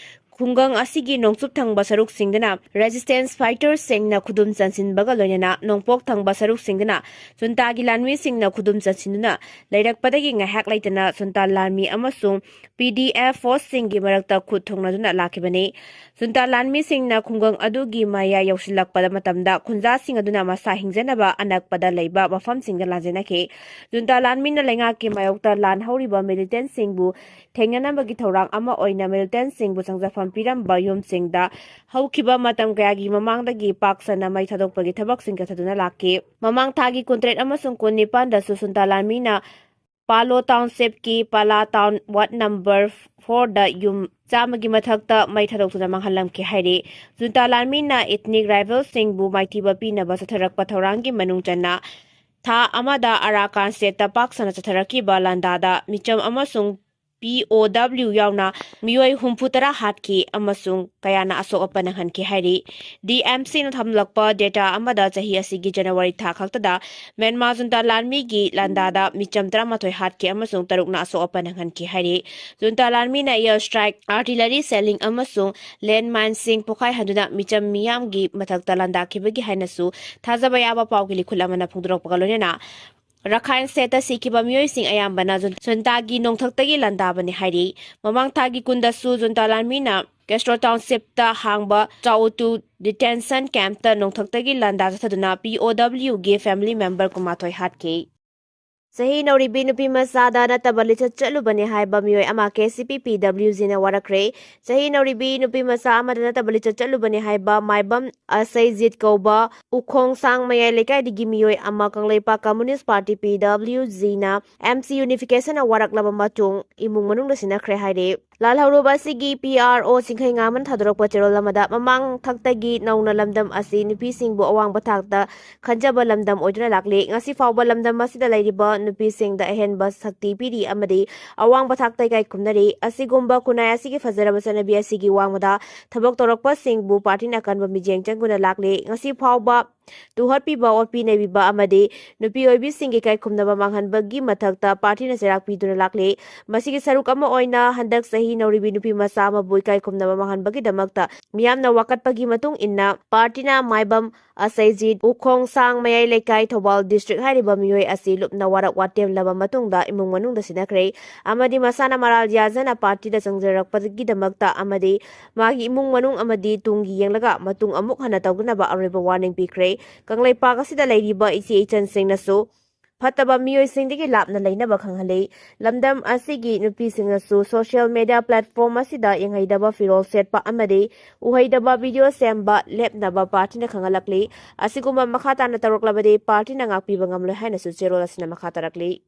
ꯈꯨꯡꯒꯪ ꯑꯁꯤꯒꯤ ꯅꯣꯡꯆꯨꯞ ꯊꯪꯕ ꯁꯔꯨꯛꯁꯤꯡꯗꯅ resistance fighterꯁꯤꯡꯅ ꯈꯨꯗꯨꯝ ꯆꯟꯁꯤꯟꯕꯒ ꯂꯣꯏꯅꯅ ꯅꯣꯡꯄꯣꯛ ꯊꯪꯕ ꯁꯔꯨꯛꯁꯤꯡꯗꯅ ꯖꯨꯟꯇꯥꯒꯤ ꯂꯥꯟꯃꯤꯁꯤꯡꯅ ꯈꯨꯗꯨꯝ ꯆꯟꯁꯤꯟꯗꯨꯅ ꯂꯩꯔꯛꯄꯗꯒꯤ ꯉꯥꯏꯍꯥꯛ ꯂꯩꯇꯅ ꯖꯨꯟꯇꯥ ꯂꯥꯟꯃꯤ ꯑꯃꯁꯨꯡ ꯄꯤ ꯗꯤ ꯑꯦꯐ ꯐꯣꯔꯁꯁꯤꯡꯒꯤ ꯃꯔꯛꯇ ꯈꯨꯠ ꯊꯣꯡꯅꯗꯨꯅ ꯂꯥꯛꯈꯤꯕꯅꯤ꯫ ꯖꯨꯟꯇꯥ ꯂꯥꯟꯃꯤꯁꯤꯡꯅ ꯈꯨꯡꯒꯪ ꯑꯗꯨꯒꯤ ꯃꯌꯥ ꯌꯧꯁꯤꯜꯂꯛꯄ ꯃꯇꯝꯗ ꯈꯨꯟꯖꯥꯁꯤꯡ ꯑꯗꯨꯅ ꯃꯁꯥ ꯍꯤꯡꯖꯅꯕ ꯑꯅꯛꯄꯗ ꯂꯩꯕ ꯃꯐꯝꯁꯤꯡꯗ ꯂꯥꯟꯖꯦꯟꯅꯈꯤ꯫ ꯖꯨꯟꯇꯥ ꯂꯥꯟꯃꯤꯅ ꯂꯩꯉꯥꯛꯀꯤ ꯃꯥꯌꯣꯛꯇ ꯂꯥꯟ ꯍꯧꯔꯤꯕ ꯃꯤꯂꯤꯇꯦꯟꯁꯤꯡꯕꯨ ꯊꯦꯡꯅꯅꯕꯒꯤ ꯊꯧꯔꯥꯡ ꯑꯃ ꯑꯣꯏꯅ ꯃꯤꯂꯤꯇꯦꯟꯁꯤꯡꯕꯨ ꯆꯪꯖꯐꯝ ꯄꯤꯔꯝꯕ ꯌꯨꯝꯁꯤꯡꯗ ꯍꯧꯈꯤꯕ ꯃꯇꯝ ꯀꯌꯥꯒꯤ ꯃꯃꯥꯡꯗꯒꯤ ꯄꯥꯛ ꯁꯟꯅ ꯃꯩ ꯊꯥꯗꯣꯛꯄꯒꯤ ꯊꯕꯛꯁꯤꯡ ꯆꯠꯊꯗꯨꯅ ꯂꯥꯛꯈꯤ꯫ ꯃꯃꯥꯡ ꯊꯥꯒꯤ ꯀꯨꯟꯇꯔꯦꯠ ꯑꯃꯁꯨꯡ ꯀꯨꯟꯅꯤꯄꯥꯟꯗꯁꯨ ꯖꯨꯟꯇꯥ ꯂꯥꯟꯃꯤꯅ ꯄꯥꯂꯣ ꯇꯥꯎꯟꯁꯤꯞꯀꯤ ꯄꯥꯂꯥ ꯇꯥꯎꯟ ꯋꯥꯔꯗ ꯅꯝꯕꯔ ꯐꯣꯔꯗ ꯌꯨꯝ ꯆꯥꯝꯃꯒꯤ ꯃꯊꯛꯇ ꯃꯩ ꯊꯥꯗꯣꯛꯇꯨꯅ ꯃꯥꯡꯍꯜꯂꯝꯈꯤ ꯍꯥꯏꯔꯤ꯫ ꯖꯨꯟꯇꯥ ꯂꯥꯟꯃꯤꯅ ethnic rivalꯁꯤꯡꯕꯨ ꯃꯥꯏꯊꯤꯕ ꯄꯤꯅꯕ ꯆꯠꯊꯔꯛꯄ ꯊꯧꯔꯥꯡꯒꯤ ꯃꯅꯨꯡ ꯆꯟꯅ ꯊꯥ ꯑꯃꯗ ꯑꯔꯥꯀꯥꯟ ꯁ꯭ꯇꯦꯠꯇ ꯄꯥꯛ ꯁꯟꯅ ꯆꯠꯊꯔꯛꯈꯤꯕ ꯂꯥꯟꯗꯥꯗ ꯃꯤꯆꯝ ꯑꯃꯁꯨꯡ ꯄꯤ ꯑꯣ ꯗꯕ꯭ꯂꯤꯎ ꯌꯥꯎꯅ ꯃꯤꯑꯣꯏ ꯍꯨꯝꯐꯨ ꯇꯔꯥ ꯍꯥꯠꯈꯤ ꯑꯃꯁꯨꯡ ꯀꯌꯥꯅ ꯑꯁꯣꯛ ꯑꯄꯟ ꯅꯪꯍꯟꯈꯤ ꯍꯥꯏꯔꯤ꯫ ꯗꯤ ꯑꯦꯝ ꯁꯤꯅ ꯊꯝꯂꯛꯄ ꯗꯦꯇꯥ ꯑꯃꯗ ꯆꯍꯤ ꯑꯁꯤꯒꯤ ꯖꯅꯋꯥꯔꯤ ꯊꯥ ꯈꯛꯇꯗ ꯃ꯭ꯌꯥꯟꯃꯥꯔ ꯖꯨꯟꯇꯥ ꯂꯥꯟꯃꯤꯒꯤ ꯂꯥꯟꯗꯥꯗ ꯃꯤꯆꯝ ꯇꯔꯥꯃꯥꯊꯣꯏ ꯍꯥꯠꯈꯤ ꯑꯃꯁꯨꯡ ꯇꯔꯨꯛꯅ ꯑꯁꯣꯛ ꯑꯄꯟ ꯅꯪꯍꯟꯈꯤ ꯍꯥꯏꯔꯤ꯫ ꯖꯨꯟꯇꯥ ꯂꯥꯟꯃꯤꯅ air strike, artillery shelling ꯑꯃꯁꯨꯡ landmineꯁꯤꯡ ꯄꯣꯈꯥꯏꯍꯟꯗꯨꯅ ꯃꯤꯆꯝ ꯃꯤꯌꯥꯝꯒꯤ ꯃꯊꯛꯇ ꯂꯥꯟꯗꯥꯈꯤꯕꯒꯤ ꯍꯥꯏꯅꯁꯨ ꯊꯥꯖꯕ ꯌꯥꯕ ꯄꯥꯎꯒꯤ ꯂꯤꯈꯨꯜ ꯑꯃꯅ ꯐꯣꯡꯗꯣꯔꯛꯄꯒ ꯂꯣꯏꯅꯅ ꯔꯈꯥꯏꯟ ꯁ꯭ꯇꯦꯠꯇ ꯁꯤꯈꯤꯕ ꯃꯤꯑꯣꯏꯁꯤꯡ ꯑꯌꯥꯝꯕꯅ ꯖꯨꯟ-, ꯖꯨꯟꯇꯥꯒꯤ ꯅꯣꯡꯊꯛꯇꯒꯤ ꯂꯥꯟꯗꯥꯕꯅꯤ ꯍꯥꯏꯔꯤ꯫ ꯃꯃꯥꯡ ꯊꯥꯒꯤ ꯀꯨꯟꯗꯁꯨ ꯖꯨꯟꯇꯥ ꯂꯥꯟꯃꯤꯅ ꯀꯦꯁꯇ꯭ꯔꯣ ꯇꯥꯎꯟꯁꯤꯞꯇ ꯍꯥꯡꯕ ꯆꯥꯎꯇꯨ ꯗꯤꯇꯦꯟꯁꯟ ꯀꯦꯝꯞꯇ ꯅꯣꯡꯊꯛꯇꯒꯤ ꯂꯥꯟꯗꯥ ꯆꯠꯊꯗꯨꯅ P O W ꯒꯤ ꯐꯦꯃꯤꯂꯤ ꯃꯦꯝꯕꯔ ꯀꯨꯟꯃꯥꯊꯣꯏ ꯍꯥꯠꯈꯤ꯫ ꯆꯍꯤ ꯅꯧꯔꯤꯕꯤ ꯅꯨꯄꯤ ꯃꯆꯥꯗ ꯅꯠꯇꯕ ꯂꯤꯆꯠ ꯆꯠꯂꯨꯕꯅꯤ ꯍꯥꯏꯕ ꯃꯤꯑꯣꯏ ꯑꯃ K C P P W G ꯅ ꯋꯥꯔꯛꯈ꯭ꯔꯦ꯫ ꯆꯍꯤ ꯅꯧꯔꯤꯕꯤ ꯅꯨꯄꯤ ꯃꯆꯥ ꯑꯃꯗ ꯅꯠꯇꯕ ꯂꯤꯆꯠ ꯆꯠꯂꯨꯕꯅꯤ ꯍꯥꯏꯕ ꯃꯥꯏꯕꯝ ꯑꯁꯩꯖꯤꯠ ꯀꯧꯕ ꯎꯈꯣꯡꯁꯥꯡ ꯃꯌꯥꯏ ꯂꯩꯀꯥꯏꯗꯒꯤ ꯃꯤꯑꯣꯏ ꯑꯃ Kangleipak communist party P W G ꯅ M C Unification ꯅ ꯋꯥꯔꯛꯂꯕ ꯃꯇꯨꯡ ꯏꯃꯨꯡ ꯃꯅꯨꯡꯗ ꯁꯤꯟꯅꯈ꯭ꯔꯦ ꯍꯥꯏꯔꯦ꯫ ꯂꯥꯜꯍꯧꯔꯨꯕ ꯑꯁꯤꯒꯤ P R O ꯆꯤꯡꯈꯩꯉꯥꯃꯟ ꯊꯥꯗꯣꯔꯛꯄ ꯆꯦꯔꯣꯜ ꯑꯃꯗ ꯃꯃꯥꯡ ꯊꯛꯇꯒꯤ ꯅꯧꯅ ꯂꯝꯗꯝ ꯑꯁꯤ ꯅꯨꯄꯤꯁꯤꯡꯕꯨ ꯑꯋꯥꯡꯕ ꯊꯥꯛꯇ ꯈꯟꯖꯕ ꯂꯝꯗꯝ ꯑꯣꯏꯗꯨꯅ ꯂꯥꯛꯂꯤ꯫ ꯉꯁꯤ ꯐꯥꯎꯕ ꯂꯝꯗꯝ ꯑꯁꯤꯗ ꯂꯩꯔꯤꯕ ꯅꯨꯄꯤꯁꯤꯡꯗ ꯑꯍꯦꯟꯕ ꯁꯛꯇꯤ ꯄꯤꯔꯤ ꯑꯃꯗꯤ ꯑꯋꯥꯡꯕ ꯊꯥꯛꯇ ꯏꯀꯥꯏ ꯈꯨꯝꯅꯔꯤ꯫ ꯑꯁꯤꯒꯨꯝꯕ ꯈꯨꯟꯅꯥꯏ ꯑꯁꯤꯒꯤ ꯐꯖꯔꯕ ꯆꯠꯅꯕꯤ ꯑꯁꯤꯒꯤ ꯋꯥꯡꯃꯗ ꯊꯕꯛ ꯇꯧꯔꯛꯄꯁꯤꯡꯕꯨ ꯄꯥꯔꯇꯤꯅ ꯑꯀꯟꯕ ꯃꯤꯠꯌꯦꯡ ꯆꯪꯗꯨꯅ ꯂꯥꯛꯂꯤ꯫ ꯉꯁꯤ ꯐꯥꯎꯕ ꯇꯨꯍꯠꯄꯤꯕ, ꯑꯣꯠꯄꯤ ꯅꯩꯕꯤꯕ ꯑꯃꯗꯤ ꯅꯨꯄꯤ ꯑꯣꯏꯕꯤꯁꯤꯡꯒꯤ ꯏꯀꯥꯏ ꯈꯨꯝꯅꯕ ꯃꯥꯡꯍꯟꯕꯒꯤ ꯃꯊꯛꯇ ꯄꯥꯔꯇꯤꯅ ꯆꯩꯔꯥꯛ ꯄꯤꯗꯨꯅ ꯂꯥꯛꯂꯤ꯫ ꯃꯁꯤꯒꯤ ꯁꯔꯨꯛ ꯑꯃ ꯑꯣꯏꯅ ꯍꯟꯗꯛ ꯆꯍꯤ ꯅꯧꯔꯤꯕꯤ ꯅꯨꯄꯤ ꯃꯆꯥ ꯑꯃꯕꯨ ꯏꯀꯥꯏ ꯈꯨꯝꯅꯕ ꯃꯥꯡꯍꯟꯕꯒꯤꯗꯃꯛꯇ ꯃꯤꯌꯥꯝꯅ ꯋꯥꯀꯠꯄꯒꯤ ꯃꯇꯨꯡ ꯏꯟꯅ ꯄꯥꯔꯇꯤꯅ ꯃꯥꯏꯕꯝ ꯑꯁꯩꯖꯤꯠ, ꯎꯈꯣꯡꯁꯥꯡ ꯃꯌꯥꯏ ꯂꯩꯀꯥꯏ, ꯊꯧꯕꯥꯜ ꯗꯤꯁꯇ꯭ꯔꯤꯛ ꯍꯥꯏꯔꯤꯕ ꯃꯤꯑꯣꯏ ꯑꯁꯤ ꯂꯨꯞꯅ ꯋꯥꯔꯛ ꯋꯥꯇꯦꯝꯂꯕ ꯃꯇꯨꯡꯗ ꯏꯃꯨꯡ ꯃꯅꯨꯡꯗ ꯁꯤꯟꯅꯈ꯭ꯔꯦ ꯑꯃꯗꯤ ꯃꯁꯥꯅ ꯃꯔꯥꯜ ꯌꯥꯖꯅ ꯄꯥꯔꯇꯤꯗ ꯆꯪꯖꯔꯛꯄꯒꯤꯗꯃꯛꯇ ꯑꯃꯗꯤ ꯃꯥꯒꯤ ꯏꯃꯨꯡ ꯃꯅꯨꯡ ꯑꯃꯗꯤ ꯇꯨꯡꯒꯤ ꯌꯦꯡꯂꯒ ꯃꯇꯨꯡ ꯑꯃꯨꯛ ꯍꯟꯅ ꯇꯧꯗꯅꯕ ꯑꯔꯣꯏꯕ ꯋꯥꯔꯅꯤꯡ ꯄꯤꯈ꯭ꯔꯦ꯫ ꯀꯪꯂꯩꯄꯥꯛ ꯑꯁꯤꯗ ꯂꯩꯔꯤꯕ ꯏꯆꯦ ꯏꯆꯟꯁꯤꯡꯅꯁꯨ ꯐꯠꯇꯕ ꯃꯤꯑꯣꯏꯁꯤꯡꯗꯒꯤ ꯂꯥꯞꯅ ꯂꯩꯅꯕ ꯈꯪꯍꯜꯂꯤ꯫ ꯂꯝꯗꯝ ꯑꯁꯤꯒꯤ ꯅꯨꯄꯤꯁꯤꯡꯅꯁꯨ social media platform ꯑꯁꯤꯗ ꯌꯦꯡꯍꯩꯗꯕ ꯐꯤꯔꯣꯜ ꯁꯦꯠꯄ ꯑꯃꯗꯤ ꯎꯍꯩꯗꯕ video ꯁꯦꯝꯕ ꯂꯦꯞꯅꯕ ꯄꯥꯔꯇꯤꯅ ꯈꯪꯍꯜꯂꯛꯂꯤ꯫ ꯑꯁꯤꯒꯨꯝꯕ ꯃꯈꯥ ꯇꯥꯅ ꯇꯧꯔꯛꯂꯕꯗꯤ ꯄꯥꯔꯇꯤꯅ ꯉꯥꯛꯄꯤꯕ ꯉꯝꯂꯣꯏ ꯍꯥꯏꯅꯁꯨ ꯆꯦꯔꯣꯜ ꯑꯁꯤꯅ ꯃꯈꯥ ꯇꯥꯔꯛꯂꯤ꯫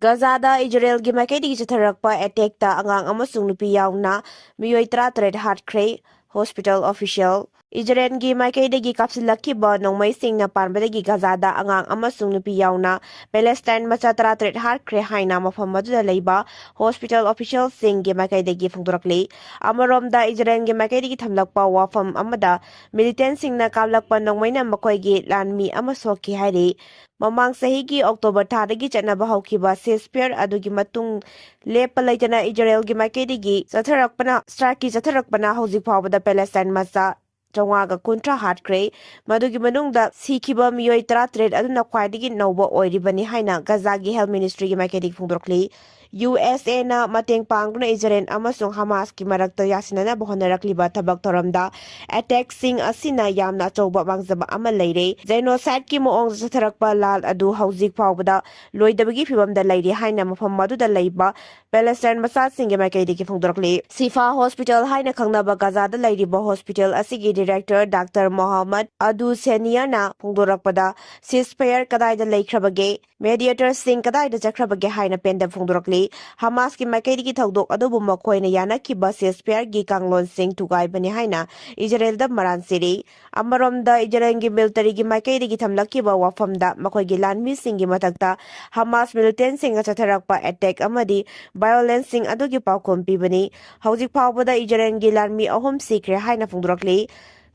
ꯒꯖꯥꯗ ꯏꯖꯔꯦꯜꯒꯤ ꯃꯥꯏꯀꯩꯗꯒꯤ ꯆꯠꯊꯔꯛꯄ attack ꯇ ꯑꯉꯥꯡ ꯑꯃꯁꯨꯡ ꯅꯨꯄꯤ ꯌꯥꯎꯅ ꯃꯤꯑꯣꯏ ꯇꯔꯥꯇꯔꯦꯠ ꯍꯥꯠꯈ꯭ꯔꯦ, hospital official꯫ ꯏꯖꯔꯦꯜꯒꯤ ꯃꯥꯏꯀꯩꯗꯒꯤ ꯀꯥꯞꯁꯤꯜꯂꯛꯈꯤꯕ ꯅꯣꯡꯃꯩꯁꯤꯡꯅ ꯄꯥꯟꯕꯗꯒꯤ ꯒꯖꯥꯗ ꯑꯉꯥꯡ ꯑꯃꯁꯨꯡ ꯅꯨꯄꯤ ꯌꯥꯎꯅ ꯄꯦꯂꯦꯁꯇꯥꯏꯟ ꯃꯆꯥ ꯇꯔꯥꯇꯔꯦꯠ ꯍꯥꯠꯈ꯭ꯔꯦ ꯍꯥꯏꯅ ꯃꯐꯝ ꯑꯗꯨꯗ ꯂꯩꯕ hospital official ꯁꯤꯡꯒꯤ ꯃꯥꯏꯀꯩꯗꯒꯤ ꯐꯣꯡꯗꯣꯔꯛꯂꯤ꯫ ꯑꯃꯔꯣꯝꯗ ꯏꯖꯔꯦꯜꯒꯤ ꯃꯥꯏꯀꯩꯗꯒꯤ ꯊꯝꯂꯛꯄ ꯋꯥꯐꯝ ꯑꯃꯗ militant ꯁꯤꯡꯅ ꯀꯥꯞꯂꯛꯄ ꯅꯣꯡꯃꯩꯅ ꯃꯈꯣꯏꯒꯤ ꯂꯥꯟꯃꯤ ꯑꯃ ꯁꯣꯛꯈꯤ ꯍꯥꯏꯔꯤ꯫ ꯃꯃꯥꯡ ꯆꯍꯤꯒꯤ October ꯊꯥꯗꯒꯤ ꯆꯠꯅꯕ ꯍꯧꯈꯤꯕ ceasefire ꯑꯗꯨꯒꯤ ꯃꯇꯨꯡ ꯂꯦꯞꯄ ꯂꯩꯇꯅ ꯏꯖꯔꯦꯜꯒꯤ ꯃꯥꯏꯀꯩꯗꯒꯤ ꯆꯠꯊꯔꯛꯄꯅ, strike ꯀꯤ ꯆꯠꯊꯔꯛꯄꯅ ꯍꯧꯖꯤꯛ ꯐꯥꯎꯕꯗ ꯄꯦꯂꯦꯁꯇꯥꯏꯟ ꯃꯆꯥ ꯆꯥꯝꯃꯉꯥꯒ ꯀꯨꯟꯊ꯭ꯔꯥ ꯍꯥꯠꯈ꯭ꯔꯦ꯫ ꯃꯗꯨꯒꯤ ꯃꯅꯨꯡꯗ ꯁꯤꯈꯤꯕ ꯃꯤꯑꯣꯏ ꯇꯔꯥꯇꯔꯦꯠ ꯑꯗꯨꯅ ꯈ꯭ꯋꯥꯏꯗꯒꯤ ꯅꯧꯕ ꯑꯣꯏꯔꯤꯕꯅꯤ ꯍꯥꯏꯅ ꯒꯖꯥꯒꯤ Health Ministryꯒꯤ ꯃꯥꯏꯀꯩꯗꯒꯤ ꯐꯣꯡꯗꯣꯔꯛꯂꯤ꯫ USAꯅ ꯃꯇꯦꯡ ꯄꯥꯡꯗꯨꯅ ꯏꯖꯔꯦꯜ ꯑꯃꯁꯨꯡ ꯍꯃꯥꯁꯀꯤ ꯃꯔꯛꯇ ꯌꯥꯁꯤꯟꯅꯅꯕ ꯍꯣꯠꯅꯔꯛꯂꯤꯕ ꯊꯕꯛ ꯊꯧꯔꯝꯗ attackꯁꯤꯡ ꯑꯁꯤꯅ ꯌꯥꯝꯅ ꯑꯆꯧꯕ ꯃꯥꯡꯖꯕ ꯑꯃ ꯂꯩꯔꯦ꯫ Genocideꯀꯤ ꯃꯑꯣꯡꯗ ꯆꯠꯊꯔꯛꯄ ꯂꯥꯜ ꯑꯗꯨ ꯍꯧꯖꯤꯛ ꯐꯥꯎꯕꯗ ꯂꯣꯏꯗꯕꯒꯤ ꯐꯤꯕꯝꯗ ꯂꯩꯔꯤ ꯍꯥꯏꯅ ꯃꯐꯝ ꯑꯗꯨꯗ ꯂꯩꯕ Palestine ꯃꯆꯥꯁꯤꯡꯒꯤ ꯃꯥꯏꯀꯩꯗꯒꯤ ꯐꯣꯡꯗꯣꯔꯛꯂꯤ꯫ ꯁꯤꯐꯥ ꯍꯣꯁꯄꯤꯇꯥꯜ ꯍꯥꯏꯅ ꯈꯪꯅꯕ ꯒꯖꯥꯗ ꯂꯩꯔꯤꯕ ꯍꯣꯁꯄꯤꯇꯥꯜ ꯑꯁꯤꯒꯤ director Doctor Mohammad Abu Seniaꯅ ꯐꯣꯡꯗꯣꯔꯛꯄꯗ ceasefire ꯀꯗꯥꯏꯗ ꯂꯩꯈ꯭ꯔꯕꯒꯦ, mediatorꯁꯤꯡ ꯀꯗꯥꯏꯗ ꯆꯠꯈ꯭ꯔꯕꯒꯦ ꯍꯥꯏꯅ ꯄꯦꯟꯗꯕ ꯐꯣꯡꯗꯣꯔꯛꯂꯤ꯫ ꯍꯃꯥꯁꯀꯤ ꯃꯥꯏꯀꯩꯗꯒꯤ ꯊꯧꯗꯣꯛ ꯑꯗꯨꯕꯨ ꯃꯈꯣꯏꯅ ꯌꯥꯅꯈꯤꯕ ceasefireꯒꯤ ꯀꯥꯡꯂꯣꯟꯁꯤꯡ ꯊꯨꯒꯥꯏꯕꯅꯤ ꯍꯥꯏꯅ ꯏꯖꯔꯦꯜꯗ ꯃꯔꯥꯜ ꯁꯤꯔꯤ꯫ ꯑꯃꯔꯣꯝꯗ ꯏꯖꯔꯦꯜꯒꯤ militaryꯒꯤ ꯃꯥꯏꯀꯩꯗꯒꯤ ꯊꯝꯂꯛꯈꯤꯕ ꯋꯥꯐꯝꯗ ꯃꯈꯣꯏꯒꯤ ꯂꯥꯟꯃꯤꯁꯤꯡꯒꯤ ꯃꯊꯛꯇ ꯍꯃꯥꯁ militantꯁꯤꯡꯅ ꯆꯠꯊꯔꯛꯄ attack ꯑꯃꯗꯤ violenceꯁꯤꯡ ꯑꯗꯨꯒꯤ ꯄꯥꯎꯈꯨꯝ ꯄꯤꯕꯅꯤ꯫ ꯍꯧꯖꯤꯛ ꯐꯥꯎꯕꯗ ꯏꯖꯔꯦꯜꯒꯤ ꯂꯥꯟꯃꯤ ꯑꯍꯨꯝ ꯁꯤꯈ꯭ꯔꯦ ꯍꯥꯏꯅ ꯐꯣꯡꯗꯣꯔꯛꯂꯤ꯫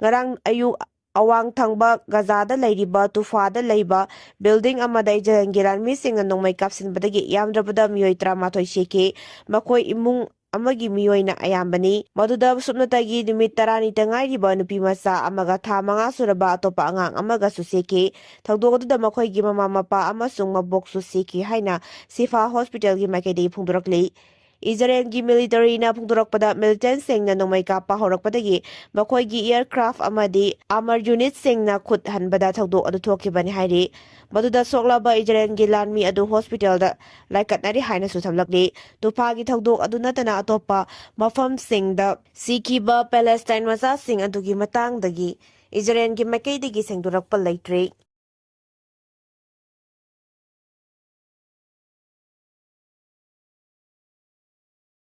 ꯉꯔꯥꯡ ꯑꯌꯨꯛ ꯑꯋꯥꯡ ꯊꯪꯕ ꯒꯖꯥꯗ ꯂꯩꯔꯤꯕ ꯇꯨꯐꯥꯗ ꯂꯩꯕ building ꯑꯃꯗ ꯏꯖꯔꯦꯜꯒꯤ ꯂꯥꯟꯃꯤꯁꯤꯡꯅ ꯅꯣꯡꯃꯩ ꯀꯥꯞꯁꯤꯟꯕꯗꯒꯤ ꯌꯥꯝꯗ꯭ꯔꯕꯗ ꯃꯤꯑꯣꯏ ꯇꯔꯥꯃꯥꯊꯣꯏ ꯁꯤꯈꯤ꯫ ꯃꯈꯣꯏ ꯏꯃꯨꯡ ꯑꯃꯒꯤ ꯃꯤꯑꯣꯏꯅ ꯑꯌꯥꯝꯕꯅꯤ꯫ ꯃꯗꯨꯗ ꯁꯨꯞꯅꯇꯒꯤ ꯅꯨꯃꯤꯠ ꯇꯔꯥꯅꯤꯇ ꯉꯥꯏꯔꯤꯕ ꯅꯨꯄꯤ ꯃꯆꯥ ꯑꯃꯒ ꯊꯥ ꯃꯉꯥ ꯁꯨꯔꯕ ꯑꯇꯣꯞꯄ ꯑꯉꯥꯡ ꯑꯃꯒꯁꯨ ꯁꯤꯈꯤ꯫ ꯊꯧꯗꯣꯛ ꯑꯗꯨꯗ ꯃꯈꯣꯏꯒꯤ ꯃꯃꯥ ꯃꯄꯥ ꯑꯃꯁꯨꯡ ꯃꯕꯣꯛꯁꯨ ꯁꯤꯈꯤ ꯍꯥꯏꯅ ꯁꯤꯐꯥ ꯍꯣꯁꯄꯤꯇꯥꯜꯒꯤ ꯃꯥꯏꯀꯩꯗꯒꯤ ꯐꯣꯡꯗꯣꯔꯛꯂꯤ꯫ ꯏꯖꯔꯦꯜꯒꯤ militaryꯅ ꯐꯣꯡꯗꯣꯔꯛꯄꯗ militantꯁꯤꯡꯅ ꯅꯣꯡꯃꯩ ꯀꯥꯞꯄ ꯍꯧꯔꯛꯄꯗꯒꯤ ꯃꯈꯣꯏꯒꯤ aircraft ꯑꯃꯗꯤ armor unitꯁꯤꯡꯅ ꯈꯨꯠ ꯍꯟꯕꯗ ꯊꯧꯗꯣꯛ ꯑꯗꯨ ꯊꯣꯛꯈꯤꯕꯅꯤ ꯍꯥꯏꯔꯤ꯫ ꯃꯗꯨꯗ ꯁꯣꯛꯂꯕ ꯏꯖꯔꯦꯜꯒꯤ ꯂꯥꯟꯃꯤ ꯑꯗꯨ ꯍꯣꯁꯄꯤꯇꯥꯜꯗ ꯂꯥꯏꯀꯠꯅꯔꯤ ꯍꯥꯏꯅꯁꯨ ꯊꯝꯂꯛꯂꯤ꯫ ꯇꯨꯐꯥꯒꯤ ꯊꯧꯗꯣꯛ ꯑꯗꯨ ꯅꯠꯇꯅ ꯑꯇꯣꯞꯄ ꯃꯐꯝꯁꯤꯡꯗ ꯁꯤꯈꯤꯕ Palestine ꯃꯆꯥꯁꯤꯡ ꯑꯗꯨꯒꯤ ꯃꯇꯥꯡꯗꯒꯤ ꯏꯖꯔꯦꯜꯒꯤ ꯃꯥꯏꯀꯩꯗꯒꯤ ꯁꯦꯡꯗꯣꯔꯛꯄ ꯂꯩꯇ꯭ꯔꯤ꯫